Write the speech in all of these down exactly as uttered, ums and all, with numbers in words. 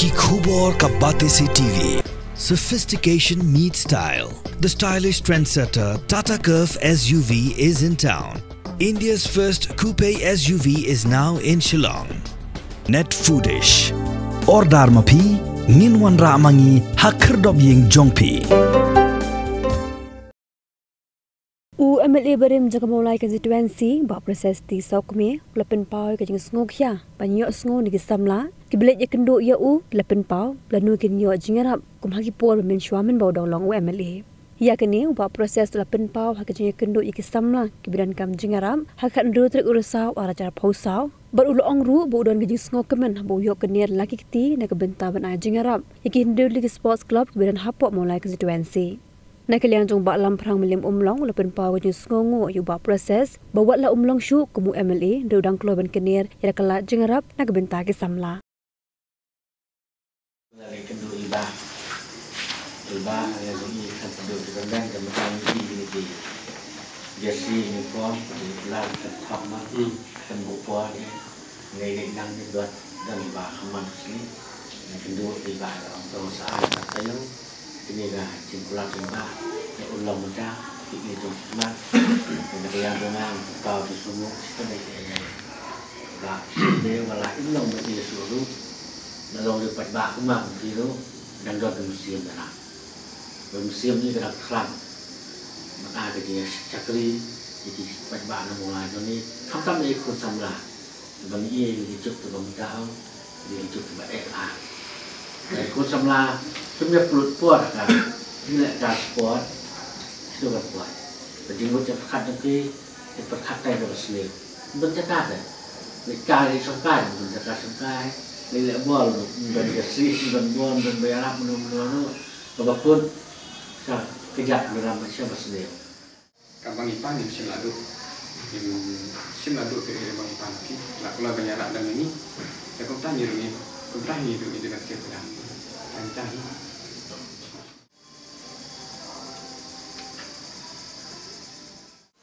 Ki khubor ka Batesi T V. Sophistication meets style. The stylish trendsetter Tata Curvv S U V is in town. India's first coupe S U V is now in Shillong. Net Foodish. Order ma phi, ngin wanrah ma ngi ha khyrdop ïing jong phi. U M L A barim jong ka Mawlai constituency, Bah Precious T Sawkmie, u la pynpaw ïa ka jingsngewkhia ban ïohsngew na ki samla kiba leit ïakynduh ïa u, la pynpaw lano kin ïoh jingïarap kum ha ki por ba mynshuwa mynba u dang long u M L A. Ïa kane u Bah Precious u la pynpaw ha ka jingïakynduh ïa ki samla kiba donkam jingïarap ha ka khathynriew tarik u Risaw ar hajar arphew saw, bad u la ong ruh ba u don ka jingsngewkmen haba u ïoh kyner la ki kti na ka bynta ban ai jingïarap ïa ki hynriew tylli ki sports club kiba don hapoh Mawlai constituency. Na ka liang jong u Bah Lamphrang Mylliem Umlong, u la pynpaw ka jingsngewnguh ïa u Bah Precious ba wat la um long shuh kum u M L A, hynrei u dang kloi ban kyner ïa la ka lad jingïarap na ka bynta ki samla. La leh kynduh ïa i Bah. I Bah, ïa jong i khathynriew tarik u Risaw ka mynta ngi ïoh ïa ki jersey, uniform, ki la ka thok ma. Hmm. Kan buh por ïa. Ngi leit nang ni dot dang i Bah khamman sni. Ngi kynduh i Bah da ong tong sa ai ka taïew. Kine ka jingkular jong i Bah. Ïa u long mynta. Kine jong smat. Kine ka yang jong nang. Kau tu sumuk. Kine ka yang. Bah. Kine wala i long mynta ïa suru. Na long ïa pat Bah kumba kumti tu. Dang dot dang siem na. Ba mynsiem ni ka dang khlam. Mynta ka jingïashakri ïa ki paidbah na Mawlai jong ngi. Khamtam ïa ki khun samla. Ba ngi ïa ngi juk te ba mynta ong. Ngi juk te ba eh la. Ïa ki khun samla. Kim ïa pynlut por ka. Ngi leh ka por. Shu ka por. Ka jingmut ïa ka khat jong ki. Te pyrkhat tai da ka sniew. Ban jaka te. Leit kai leit shongkai, ban jaka shongkai. Leit leh bol, ban ka si, ban bol, ban ba ïarap, mano mano mano. Kaba kut ka kjat ba ram ba sha ba sniew. Kaba ngi pang ngim shim la duh. Ngim shim la duh te ba ngi pang ki. La kula ban ïarap da ngi. Te kumta ngi ruh ngi. Kumta ngi ruh ngi dang siew ka dang. Tang tang.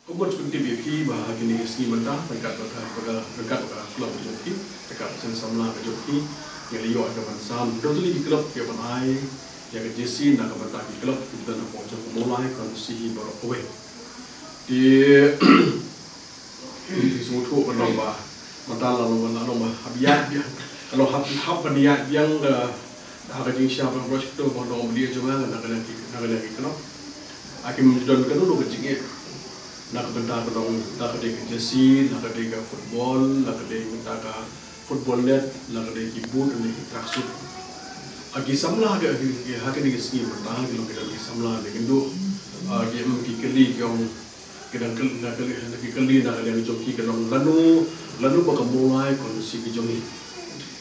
Kumba shu pyntip ïa phi ba ha kine ki sngi mynta, ryngkat bad ka, bad ka, ryngkat bad ka club ka jong phi, ryngkat bad ka samla ka jong phi, ngi la ïoh ïa ka ban sam. Don tylli ki club kiba ban ai ïa ka jersey na ka bynta ki club kiba don hapoh jong ka Mawlai constituency baroh kawei. Te ngi sngewthuh ka long ba mynta la long, la long ba hap ïaid biang, ka long hap, hap ban ïaid biang ka Ha ka jingshisha ban rush kito ba nong mali jong nga na ka liang ki, na ka liang ki kynnoh. Ha kim don kano kano ka jingeh. Na ka bynta ka dong, na ka dei ka jersey, na ka dei ka football, na ka dei bynta ka football net, na ka dei ki boot, na ka dei ki tracksuit. Ha ki samla ha ka, ha ki, ha kine ki sngi mynta ki long ki don ki samla ne kynduh. Ha ki, mm, ki kylli ki ong Ki dang kyl-, na kylli, na ki kylli na ka liang jong ki ka long lano, lano ba ka Mawlai constituency ka jong ngi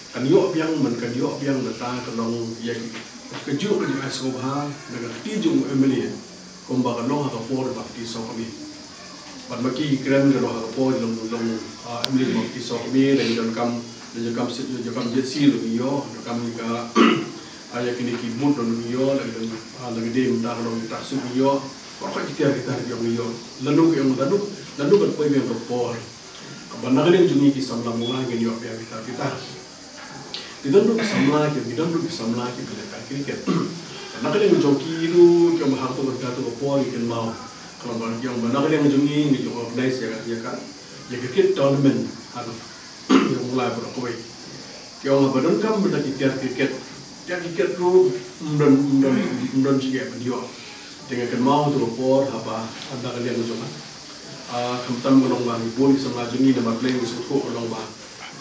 kan ïoh biang, man kan ïoh biang, mynta ka long ïa ki, kajuh ka jingai sngewbha na ka kti jong u M L A kumba ka long ha ka por Bah Pteh Sawkmie. Bad ma ki kren ka long ha ka por long, long, ah, M L A Bah Pteh Sawkmie, la ngi donkam, la ngi donkam sit, la ngi donkam jersey ruh ngi ïoh, donkam ka, ah, ïa kine ki boot ruh ngi ïoh, la ngi don, ah, la ngi dei mynta ka long ki tracksuit ngi ïoh. Baroh ki tiar ki tiar ki ong ïoh. Lano ki ong lano, lano kan poi biang ka por kaba na ka liang jong ngi ki samla Mawlai ngin ïoh biang ki tiar ki tiar. Ki don ruh ki samla ki, ki don ruh ki samla ki ba leh ka cricket. Na ka liang jong ki ruh ki ong ba ha kato ka, kato ka por ki kynmaw. Ka long ba ki ong ba na ka liang jong ngi ngi ïoh organize ïa ka, ïa ka, ïa ka cricket tournament ha ka, ïa ka Mawlai baroh kawei. Ki ong ba donkam bynta ki tiar cricket. Tiar cricket ruh ym don, ym don, ym don jingeh ban ïoh. Te nga kynmaw tu ka por haba na ka liang jong nga. Ah, khamtam ka long ba ngi bun ki samla jong ngi namar Blei ngi sngewthuh ka long ba,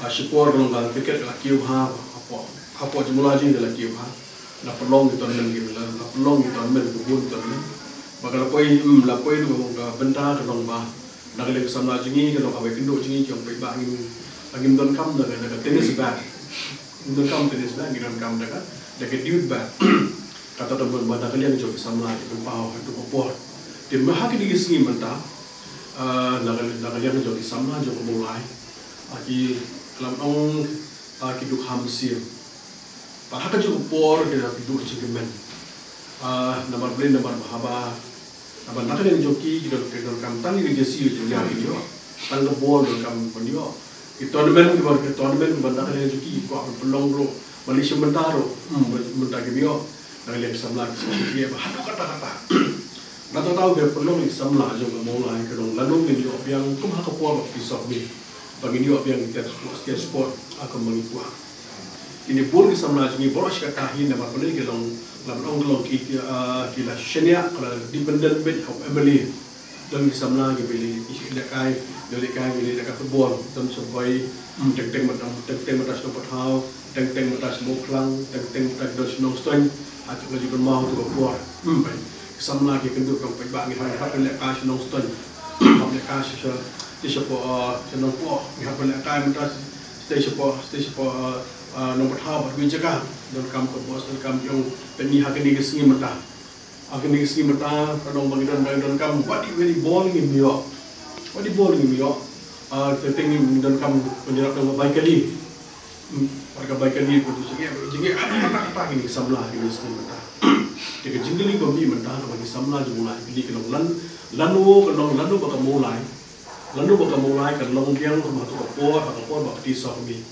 ah, shipor ka long ba cricket ka la kiew bha hapoh, hapoh jingmula jong ngi ka la kiew bha. La pynlong ki tournament ki la, la pynlong ki tournament ki bun tournament. Ba ka la poi, mm, la poi ruh ka bynta ka long ba na ka liang ka samla jong ngi ka long kaba ïakynduh jong ngi ki ong paidbah ngim, ngim donkam da ka, da ka tennis bat. Ngim donkam tennis bat, ngi donkam da ka, da ka dud bat. Kata ka don ba na ka liang jong ki samla ki pynpaw ha tu ka por. Te ma ha kine ki sngi mynta, ah, na ka, na ka liang jong ki samla jong ka Mawlai, ah, ki khlem ong, ah, ki duk ha mynsiem. Bad ha kajuh ka por ki, ki duk jingkmen. Ah, namar Blei namar ba haba Haba na ka liang jong ki, ki don, ki donkam tang ïa ka jersey ka jong ngi ki ïoh. Tang ka bol donkam ban ïoh. Ki tournament kiba, ki tournament kiba na ka liang jong ki, ki kwah ban pynlong ruh. Malaysia mynta ruh, hmm, mynta ki ïoh na ka liang ki samla ki shisha ki ba haduh katta katta. Na to tau ka pynlong ki samla jong ka Mawlai ka long lano ngin ïoh biang kum ha ka por ba ki sop ni. Ba ngin ïoh biang ki test sport, test sport, ha ka mangi kwah. Kine bun ki samla jong ngi baroh shi katta hi namar pynlong ki long, lam long ki long ki, ki, ah, ki la shaniah, ki la dependent beit ha u M L A. Don ki samla ki ba ïalehkai, ïalehkai, ïalehkai football, don sha Bhoi, hmm, teng teng mynta, teng teng mynta sha Nongpathaw, teng teng mynta sha Mawphlang, teng teng mynta don sha Nongstoiñ, ha tu ka jingkynmaw tu ka por. Hmm, bai. Ki samla ki kynduh tang paidbah ngi hap, hap ïalehkai sha Nongstoiñ, hap ïalehkai sha, sha, sha shapoh, ah, sha Nongpoh, ngi hap ïalehkai mynta sha, sha shapoh, sha shapoh, ah, ah, Nongpathaw bad ki jaka, donkam ka bos, donkam jong, te ngi ha kine ki sngi mynta. Ha kine ki sngi mynta, ka dang ba ngi don, ba ngi donkam, wat i, wat i bol ngim ïoh. Wat i bol ngim ïoh. Ah, te te ngi donkam, ban ïarap da ka bai kali. Hmm, bad ka bai kali, bad tu jingeh, jingeh, ah, katta, katta, kine ki samla, kine ki sngi mynta. Te ka jingkylli ba mih mynta, kaba ki samla jong Mawlai ki kylli ka long lan, lano, ka long lano ba ka Mawlai. Lano ba ka Mawlai, ka long biang, kaba tu ka por, ka por ba ka ti sok mih.